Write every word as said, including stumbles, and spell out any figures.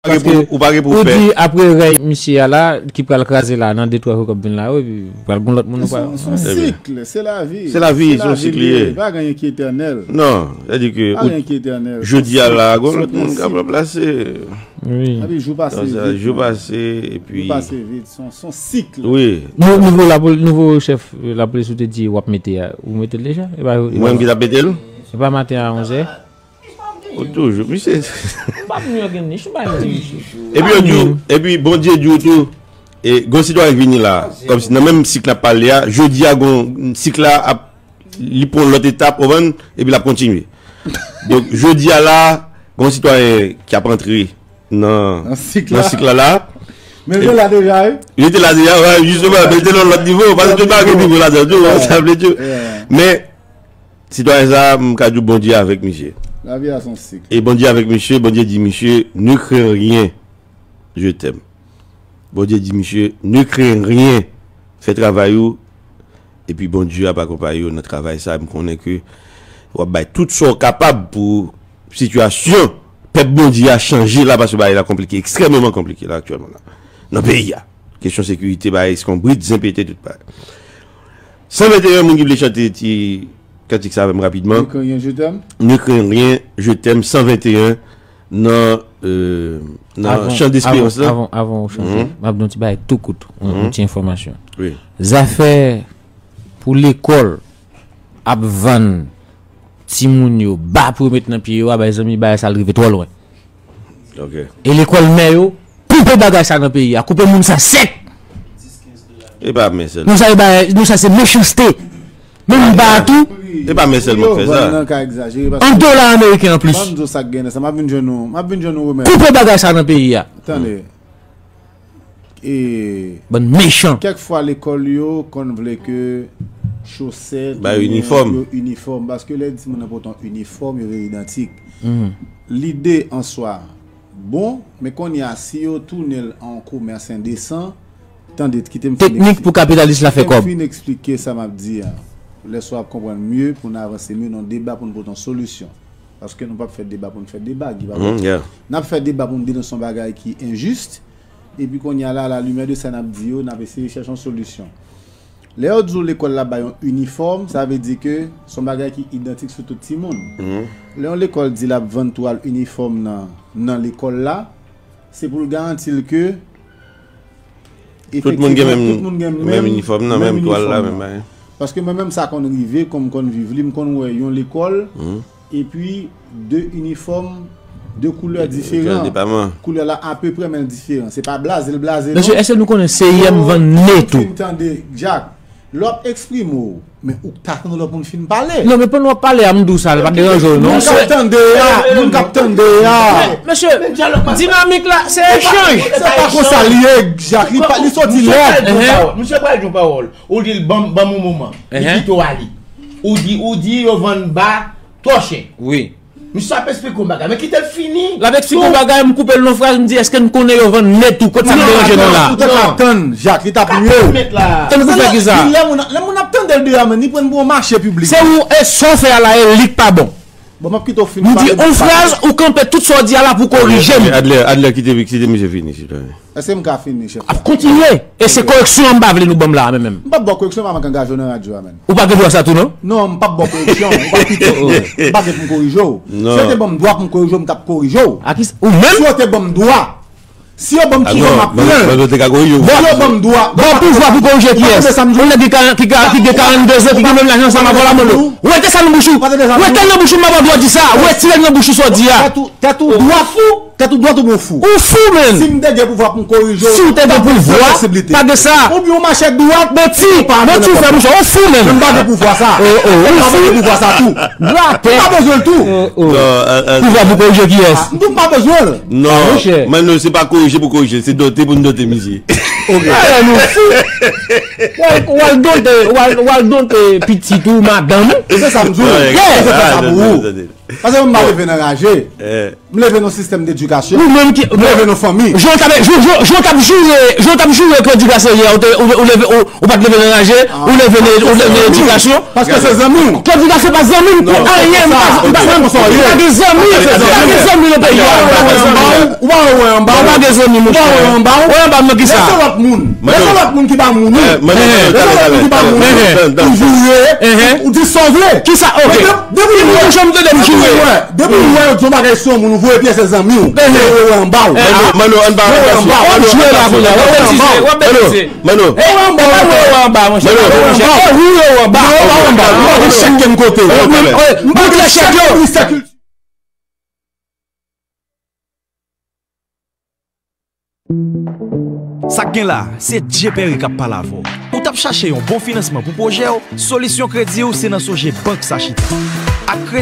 Paske ou pa gen pou fè. Ou di apre rèy misye a la, ki pral kraze la, nan de twa jou k ap vin la, wi, pral gon lòt moun ou pral. Se yon sik, se lavi. Se lavi, se yon sik li ye. Pa gen anyen ki etènèl. Non, sa di ke jodi a la, gon lòt moun k ap ranplase. Wi. Jou pase vit. Jou pase, epi. Jou pase vit, se yon sik. Wi. Nouvo chèf lapolis ou te di w ap mete a, ou mete l deja? Mwen ki t ap mete l? E pa maten a onzè? Ou toujou, misye. M p ap nwi ankenn nich, m pa nwi. Epi yo di w, epi Bondye di w tou, e gon sitwayen k vini la, kòmsi nan menm sik n ap pale a, jodi a gon sik la ap, li pran lòt etap, ou konprann, epi l ap kontinye. Donk, jodi a la, gon sitwayen ki ap antre nan sik la la. Men l te la deja, wi. Li te la deja, wi, jisteman, men l te nan lòt nivo, paske tout bagay gen nivo ladan tou, sa vle di. Men, sitwayen sa a, m ka di w Bondye avèk misye. Lavi a se yon sik. E Bondye avèk misye, Bondye di misye, ne crains rien, je t'aime. Bondye di misye, ne crains rien, fè travay ou, epi Bondye ap akonpaye w nan travay sa a. M konnen ke w ap bay tout sa w kapab pou sitiyasyon pèp Bondye a chanje la, paske bagay la konplike, ekstrèmeman konplike la aktyèlman la, nan peyi a. Kesyon sekirite, bagay eskonbrit, zen pete, tout bagay. San venteyen, moun ki vle chante ti kantik sa avè m rapidman. Ne crains rien, je t'aime. Ne crains rien, je t'aime, san venteyen, nan, euh, nan Chan Desperans la. Avan, avan, avan ou chante, m ap di yon ti bagay tou kout, yon, yon ti enfòmasyon. Wi. Zafè pou lekòl ap vann timoun yo ba pou yo met nan pye yo a, bay zanmi, bagay sa l rive twò lwen. Ok. E lekòl mè yo, koupe bagay sa nan peyi a, koupe moun sa sèk. E pa mè sèlman. Nou sa e bagay, nou sa se mechanste. Menm ba a tou. E pa mè sèlman k fè sa. An dola ameriken an plis. Ban m di w sa k gen nan sa, m ap vin jwenn ou, m ap vin jwenn ou remèd. Koupe bagay sa nan peyi a. Tande. E bann mechan. Kèk fwa lekòl yo konn vle ke chosèt, bay inifòm, yo inifòm, paske lè timoun nan pote yon inifòm, yo vle idantik. Lide an swa bon, men kounye a, si yo tounen l an komès endesan, tande, kite m fin. Teknik pou kapitalis la fè kòb. Kite m fin eksplike sa m ap di a. Lè sa w ap konprann mye, pou n avanse mye nan deba, pou n pote yon solisyon. Paske nou p ap fè deba pou n fè deba, Guy, pa vre? N ap fè deba pou n denonse yon bagay ki enjis, epi kounye a la, a la limyè de sa n ap di yo, n ap eseye chèche yon solisyon. Lè yo di w lekòl la bay yon inifòm, sa vle di ke se yon bagay ki idantik sou tout timoun. Lè yon lekòl di l ap vann twal inifòm nan, nan lekòl la, se pou l garanti l ke tout moun gen menm, tout moun gen menm inifòm nan, menm twal la, menm bagay. Paske mwen menm sa konn rive, kòm m konn viv li, m konn wè yon lekòl, epi de inifòm, de koulè diferan. Koulè la apeprè, men l diferan. Se pa blaze l blaze, non. Mesye, èske nou konnen C I M vann ne tou? Fin tande, Jack, lè w ap eksprime w, men ou ta tann lòt moun fin pale. Non, men pandan w ap pale a, m di w sa, l pa deranje w, non. Moun k ap tande a, moun k ap tande a. Mesye, dinamik la, se echanj. Se pa konsa l ye, Jack, li pa, li soti lè. Misye pral di yon pawòl. Ou di l ban m, ban m yon moman. Li kite w ale. Ou di, ou di yo vann ba twò chè. Wi. Misye ap eksplike yon bagay, men kite l fini. L ap eksplike yon bagay, m koupe l nan fraz, m di, èske n konnen yo vann ne tou? Kot sa k deranje nou la? Ou te ka tann, Jak, li t ap mye. Tann pou fè kisa? Lè moun, lè moun ap tande l deyò, men li pran pou yon mache piblik. Se ou, e sa w fè a la, e li k pa bon. Bon, m ap kite w fin pale. M di yon fraz, ou kanpe tout sa w di a la pou korije m. Adler, Adler, kite, kite misye fini, silvouplè. Èske m ka fini, chèf? Ap kontinye. E se koreksyon an m pa vle nou ban m la a, men menm. M p ap ba w koreksyon, m pa manke angaje w nan radyo a, menm. Ou pa gen dwa sa tou, non? Non, m p ap ba w koreksyon. Ou pa kite m. M pa gen pou m korije w. Si yo te ban m dwa pou m korije w, m t ap korije w. Ou menm? Si yo te ban m dwa. Si yo ban m pouvwa, m ap pran l. Si yo ban m dwa. Ban pouvwa pou korije kiyès? Ou nèg ki ka, ki ka, ki gen karannde zan, ki gen menm laj ansanm avè w la, mwen. Rete sa nan bouch ou. Rete l nan bouch ou, m pa ba w dwa di sa. Retire l nan bouch ou, sa w di a. Tèt ou dwat. Tèt ou dwat oubyen w fou? Ou fou, menn! Si m te gen pouvwa pou m korije w, si w te gen pouvwa, pa gen sa. Oubyen w mache dwat, manti, manti w fè, monchè, ou fou, menn! M pa gen pouvwa sa. Ou fou. M pa gen pouvwa sa tou. Blatè. M pa bezwen l tou. Pouvwa pou korije kiyès? M tou m pa bezwen l. Non, monchè. Manno, se pa korije pou korije, se dote pou n dote misye. Ok. Alè nou fou. W al, w al dote, w al, w al dote pitit ou, madanm ou. Se sa m di w. Se sa pou ou. Paske m pa leve nan raje. M leve nan sistèm dedikasyon. Ou menm ki. M leve nan fanmi. Jan w t ap, jan, jan, jan w t ap joure, jan w t ap joure Claudy Grasserier, ou te, ou, ou leve, ou, ou pa t leve nan ranje, ou leve nan, ou leve nan edikasyon. Paske se zanmi w. Claudy Grasserier pa zanmi m pou anyen, m pa, m pa, m pa gen zanmi, m pa gen zanmi nan peyi a. Ou pa wè anba w. Ou pa gen zanmi, monchè. Ou pa wè anba w. Wè anba m nan kisa? Men se lòt moun. Men se lòt moun ki pa moun ou. Men se lòt moun ki pa moun ou. Ou joure, ou di sa w vle. Kisa? Ok. Depi ou wè, depi ou wè, depi ou wè yo di yon bagay sou yon moun, ou voye pyese zanmi w. Yo wè anba w. Manno, Manno, ann pa ann pa sou. W ap jwe la kounye a, w ap betize, w ap betize. Manno. Yo wè anba w. Yo wè anba, monchè. Manno. Yo wè anba w. Yo wè anba. Yo wè anba. Yo wè anba. Yo wè anba. Yo wè anba. Yo wè anba. Yo wè anba. Sa k gen la, se Dje Pèri k ap pale avè w. Ou t ap chache yon bon finansman pou pwojè w? Solisyon kredi w se nan Sogebank sa chita. Ak kredi